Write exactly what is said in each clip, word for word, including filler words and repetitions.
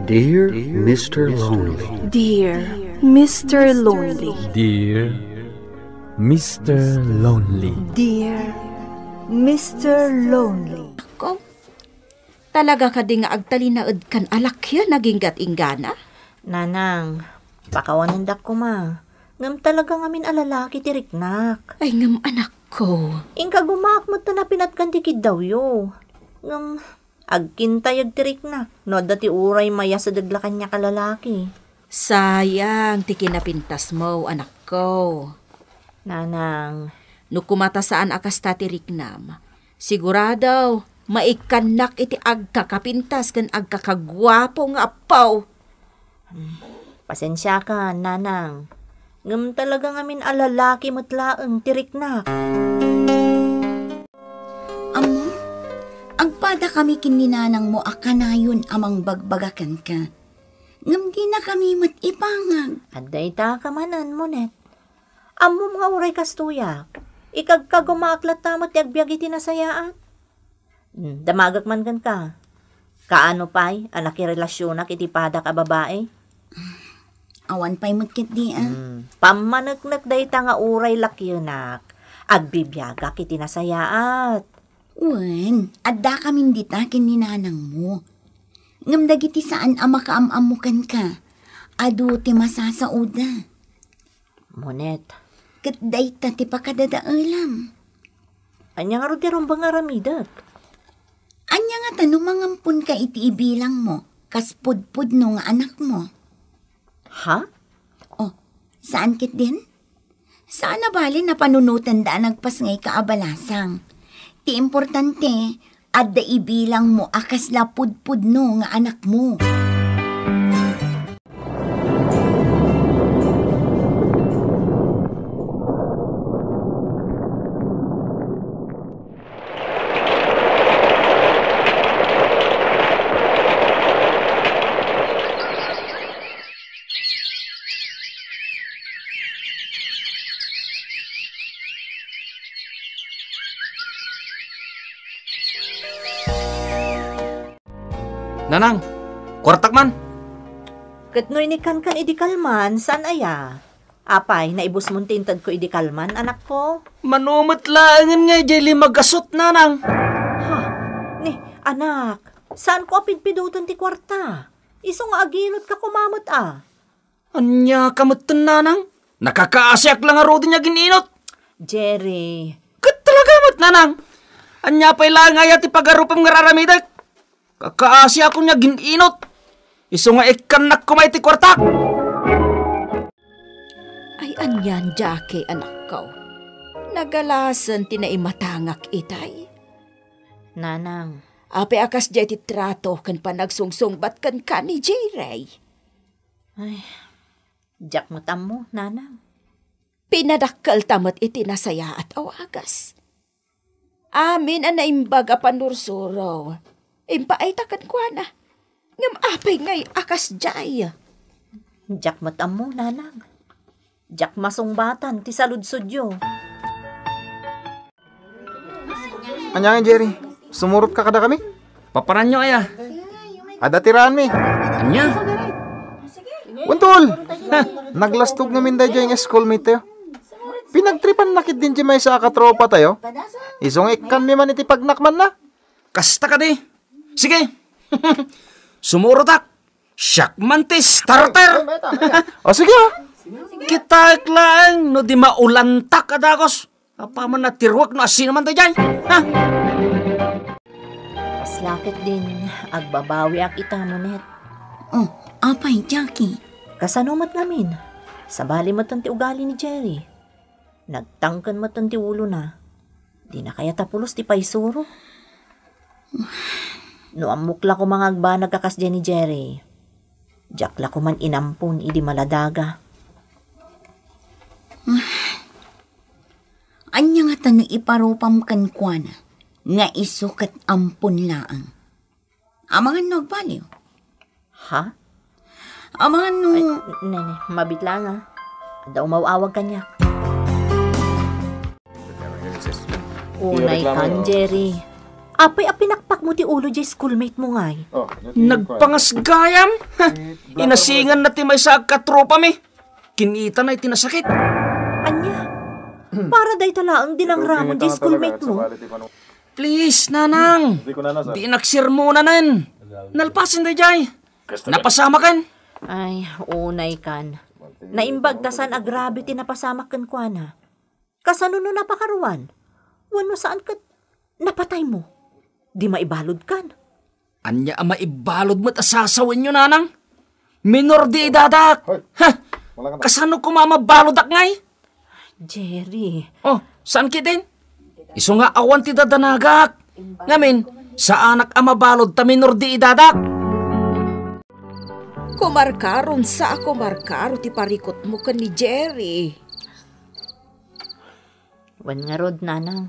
Dear Mister Lonely. Dear Mister Lonely. Dear Mister Lonely. Dear Mister Lonely. Ko, talaga kadi nga agtalinaedkan a lakyan a inggat-inggana? Nanang, pakawanendak koma. Ngem talaga ngamin a lalaki ti riknak. Ay, ngem anakko. Inka gumaak met ta napinatkan ti kiddawyo. Ngem agkintayeg ti riknak no adda ti uray mayasedeg la kaniak a lalaki. Sayang ti kinapintasmo, anakko. Nanang. No kumata saan a kasta ti riknam, sigurado, maikkannak iti agkakapintas ken agkakaguapo nga appaw. Pasensiakan, nanang. Ngem talaga ngamin a lalaki met laeng ti riknak. Ammo, agpadakami ken ni nanangmo a kanayon a mangbagbaga kenka. Ngem dinakami met ipangag. Adda ita ka manen, Monet. Ammom nga uray kastoyak, ikagkagumaak latta met ti agbiag iti nasayaat. Hmm, damagek man kenka. Kaano pay a nakirelasionak iti padak a babai? Awan pay met ketdi, a. Hmm, pammaneknek dayta nga uray lakyenak, agbibiagak iti nasayaat. Wen, addakamin dita ken ni nanangmo. Ngem dagiti saan a makaam-ammo kenka, adu ti masasaoda. Monet. Ket dayta ti pakadadaelam. Ania ngarud ti rumbeng nga aramidek? Ania ngata no mangamponka iti ibilangmo, kas pudpudno nga anakmo? Ha? Oh, saan ketdin? Saan a bale a panunotenda a nagpasngayka a balasang. Ti importante, adda ibilangmo a kasla pudpudno nga anakmo. Nanang, kuartak man. Ket no inikkankan idi kalman, saan aya? Apay, naibusmon ti intedko idi kalman, anakko? Mano met laengen nga idiay lima gasut, nanang. Ha? Ni, anak, saanko a pidpidoten ti kuarta. Isu nga aginutka koma met a. Ania ka metten, nanang? Nakakaasiak la ngaruden nga agin-inot. Jerry. Ket talaga met, nanang. Ania pay laeng aya ti pagarupem nga ar-aramidek? Kakaasiakon nga agin-inot. Isu nga ikkannak koma iti kuartak. Ay, anian, Jackie, anakko. Nagalasen ti naimatangak itay. Nanang. Apay a kasdiay ti trato ken panagsungsungbat kenka ni Jerry? Ay, diak met ammo, nanang. Pinadakkelta met iti nasayaat a wagas. Amin a naimbag a pannursuro, impaayta kenkuana. Ngem apay ngay a kasdiay? Diak met ammo, nanang. Diak masungbatan ti saludsodyo. Ania nga, Jerry? Sumurotka kadakami? Papananyo aya? Adda ti raanmi. Ania? Wen, tol! Naglastog ngamin daydiay nga schoolmate tayo. Pinagtripanna ketdin diay maysa a katropatayo. Isu nga ikkanmi man iti pagnakmanna. Kasta kadi? Sige. Sumurotak. Siak man ti starter. O, sige, a. Kitaek laeng no di maulantak a dagus. Apaman a tiruek no asinoman daydiay. Ha? Kasla ketdin, agbabawiak ita, Monet. Oh, apay, Jackie? Kasano met ngamin? Sabali metten ti ugali ni Jerry. Nagtangken metten ti ulona. Dina kayat a pulos ti paisuro. No ammok la koma nga agbanag a kasdiay ni Jerry, diak la koman inampon idi maladaga. Ania ngata no iparupam kenkuana nga isu ket ampon laeng? Amangan no agbaliw. Ha? Amangan no... Ay, nene, mabit laeng, a. Adda umaw-awag kaniak. Unay kan, Jerry. Apay a pinakpakmo ti ulo diay schoolmate mo ngay? Nagpangasgayam? Ha! Inasinganna ti maysa a katropami. Kinitana iti nasakit. Ania? Para dayta laeng dinangramon diay schoolmate mo? Please, nanang. Dinak sermonanen. Nalpasen daydiay. Napasamaken. Ay, unay kan. Naimbag ta saan a grabe ti napasamak kenkuana. Kasano no napakaruan? Wenno saan ket napataymo? Di maibalud kan. Ania a maibalud met a sasawenyo, nanang? Minor de edadak. Hoy, ha? Wala ka na. Kasano koma a mabaludak ngay? Jerry. Oh, saan ketdin? Isu nga awan ti dadanagak. Ngamin, saanak a mabalud ta minor de edadak. Kumarkaron sa a kumarkaro ti parikutmo ken ni Jerry. Wen ngarud, nanang,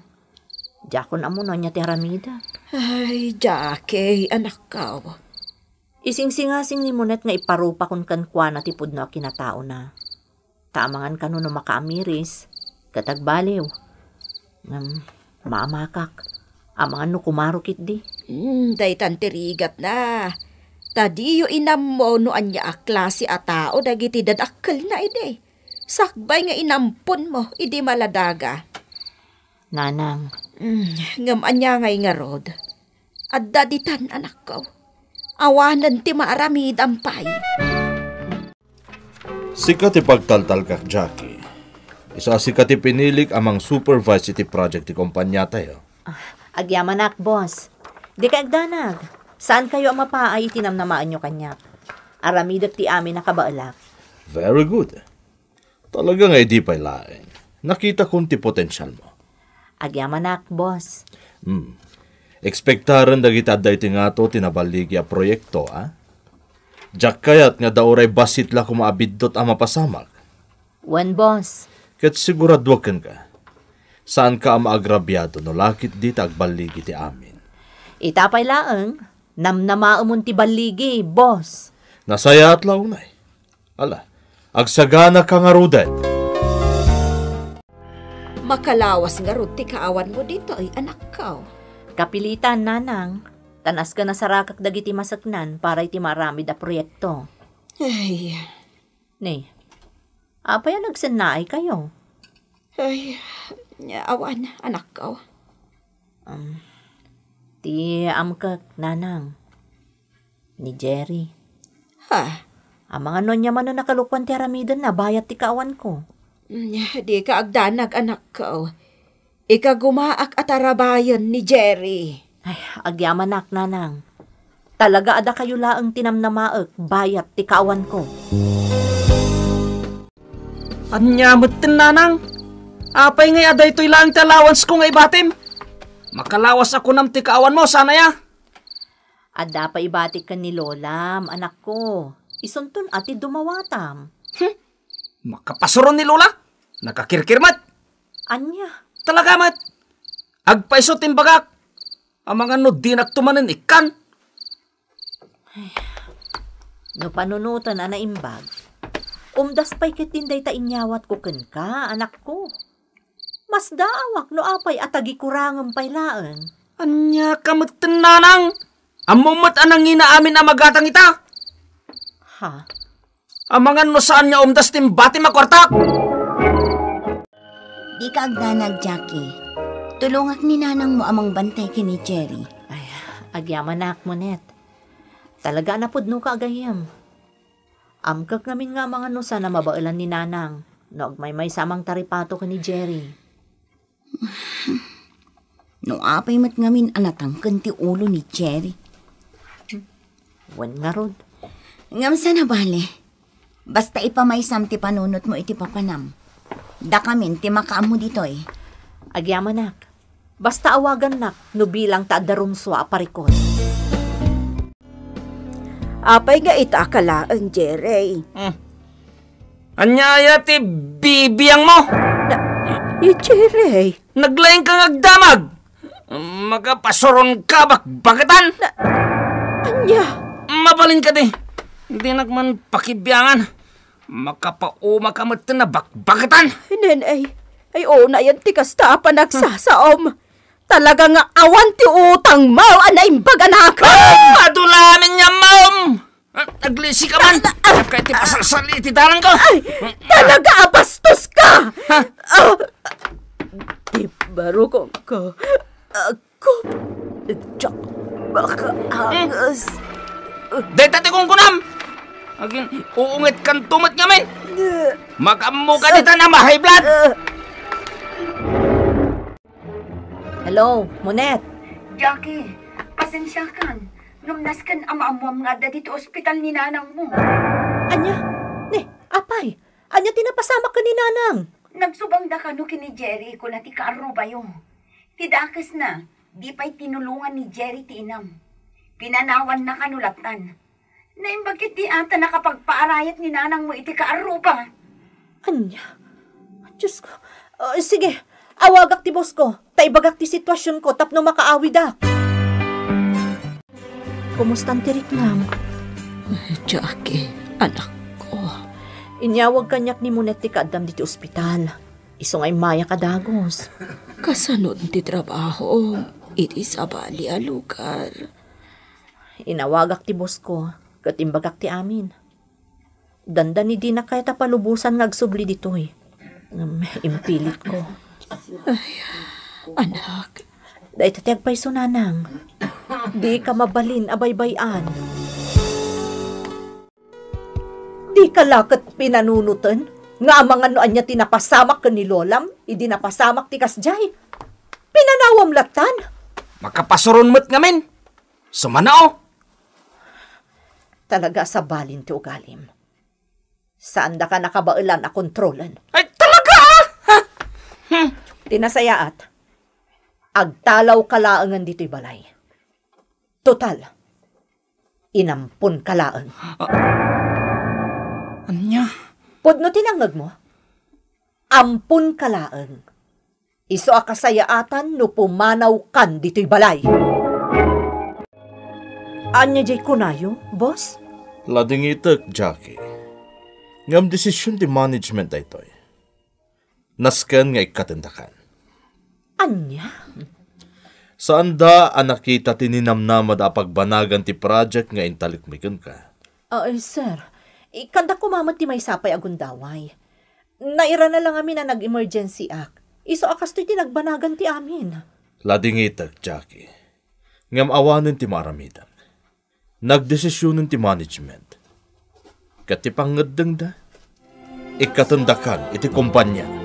diakon ammo no ania ti aramidek. Ay, Jackie, anakkaw. Isingsingasing ni Monet nga iparupakon kenkuana ti pudno a kinataona. Ta amangan kano no makaamiris, ket agbaliw. Ngem, maamakak, amangan no kumaro ketdi. Hmm, daytan ti rigatna. Ta diyo inammo no ania a klase a tao dagiti dadakkelna idi. Sakbay nga inamponmo idi maladaga. Nanang. Mm, ngem ania ngay ngarud? Adda ditan, anakko. Awanen ti maaramidam pay. Sika ti pagtaltalkak, Jackie. Isu a sika ti pinilik a mang-supervise iti project ti kompaniatayo. Ah, agyamanak, boss. Dika agdanag. Saankayo a mapaay iti namnamaenyo kaniak. Aramidek ti amin a kabaelak. Very good. Talaga nga idi pay laeng. Nakitakon ti potensialmo. Agyamanak, boss. Hmm. Ekspektaren dagiti adda iti ngato ti naballigi a proyekto, a? Diak kayat nga adda uray bassit la koma a biddut a mapasamak. Wen, boss. Ket siguraduak kenka, saanka a maagrabiado no lakit dita agballigi ti amin. Ita pay laeng, namnamaemon ti balligi, boss. Nasayaat la unay. Ala, agsaganaka ngaruden. Makalawas ngarud ti kaawanmo ditoy, anakko. Kapilitan, nanang. Tan aska nasarakak dagiti maseknan para iti maaramid a proyekto. Ay. Ni, apay a nagsennaaykayo? Ay, awan, anakko. Um, ti amkek, nanang. Ni Jerry. Ha? Amangan no ania manen a kalukuan ti aramidenna bayat ti kaawanko. Mm, dika agdanag, anakko. Ikagumaak a tarabayen ni Jerry. Ay, agyamanak, nanang. Talaga a dakayo laeng ti namnamaek bayat ti kaawanko. Ania metten, nanang? Apay ngay a daytoy laeng ti allowancesko nga ibatim? Makalawas a kunam ti kaawanmo, saan aya? Adda pay ibatik ken ni Lolam, anakko. Isunton a ti dumawatam. Hmm. Makapasuron ni Lola? Nakakirkir met. Ania? Talaga met. Agpaiso ti imbagak. Amangan no dinakto manen ikkan. Ay, no panunoten a naimbag, umdas pay ketdin dayta inyawatko kenka, anakko. Masdaawak no apay a tagikurangem pay laeng. Ania ka metten, nanang? Ammom met a nangina amin a magatang ita? Ha? Amangan no saan nga umdas ti imbatim a kuartak! Dika agdanag, Jackie. Tulongak ni nanangmo a mangbantay ken ni Jerry. Ay, agyamanak, Monet. Talaga a napudnoka a gayyem. Amkek ngamin nga amangan no saan a mabaelan ni nanang no agmaymaysa a mangtaripato ken ni Jerry. No apay met ngamin a natangken ti ulo ni Jerry. Wen ngarud. Ngem saan a bale. Basta ipamaysam ti panunotmo iti papanam. Dakamin ti makaammo ditoy. Agyamanak. Basta awagannak no bilang ta adda rumsua a parikut. Apay nga ita ka laeng, Jerry? Hmm. Ania aya ti bibiangmo? Na, ni Jerry. Naglaingka nga agdamag. Makapasuronka bakbaketan. Na, ania? Mabalin kadi. Dinak man pakibiangan. Makapauma ka met ti nabakbaketan. Nenay, ay unayen ti kasta a panagsasaom. Talaga nga awan ti utangmo a naimbag, anak. Ah! Adu lamin nga, ma'am! Ah, naglisi ka man! Kaya ti pasalsal iti dalan ko! Ay, talaga a bastos ka! Ha? Ah, di baro ko, ko, ako, Jack, makaangas. Deta ti kunkunam! Agin, uunget kan tumet ngamin! Makammo ka dita na ma-high blood! Hello, Monet. Jackie, pasensiakan. Ngem nasken a maammuam nga adda ditoy ospital ni nanangmo. Ania? Ni, apay, ania ti napasamak ken ni nanang? Nagsubangda kano ken ni Jerry, kuna ti kaarrubayo. Ti dakesna, di pay tinulongan ni Jerry ti inam. Pinanawanna kano lattan. Naimbag iti ata nakapagpaarayat ni nanangmo iti kaarruba. Ania? Diyos ko. Ah, sige, awagak ti boss ko, ta ibagak ti situasionko tapno makaawidak. Kumustan ti riknam? Ay, Jackie, anak ko. Inyawag kaniak ni Monet ti kaaddam diti ospital. Isu nga immayak a dagus. Kasano ti trabaho iti sabali a lugar? Inawagak ti boss ko, ket imbagak ti amin. Dandani dinak kayat a palubosan nga agsubli ditoy. Ngem impilitko. Ay, anak. Dayta ti agpayso, nanang. Dika mabalin a baybay-an. Dika la ket pinanunoten nga amangan no ania ti napasamak ken ni lolam idi napasamak ti kasdiay. Pinanawam lattan. Makapasuron met ngamin. Sumano. Talaga a sabalin ti ugalim. Saandaka nakabaelan a kontrolen. Ay, talaga, ah! Ha? Hmm. Ti nasayaat, agtalawka laengen ditoy balay. Total, inamponka laeng. Ah, ania? Pudno ti nangngegmo? Amponka laeng. Isu a kasayaatan no pumanawkan ditoy balay. Ania diay kunayo, boss? Ladingitek, Jackie. Ngem desision ti management daytoy. Nasken nga ikkatendakan. Ania? Saanda a nakita ti ninamnamad a pagbanagan ti project nga intalekmi kenka. Ah, eh, sir, ikkanda koma met ti maysa pay a gundaway. Nairana lang amin a nag-emergencyak. Isu a kastoy ti nagbanagan ti amin. Ladingitek, Jackie. Ngem awanen ti maaramidak. Nagdesisionen ti management. Ket ti pangngeddengda, ikkatendakan iti kompania.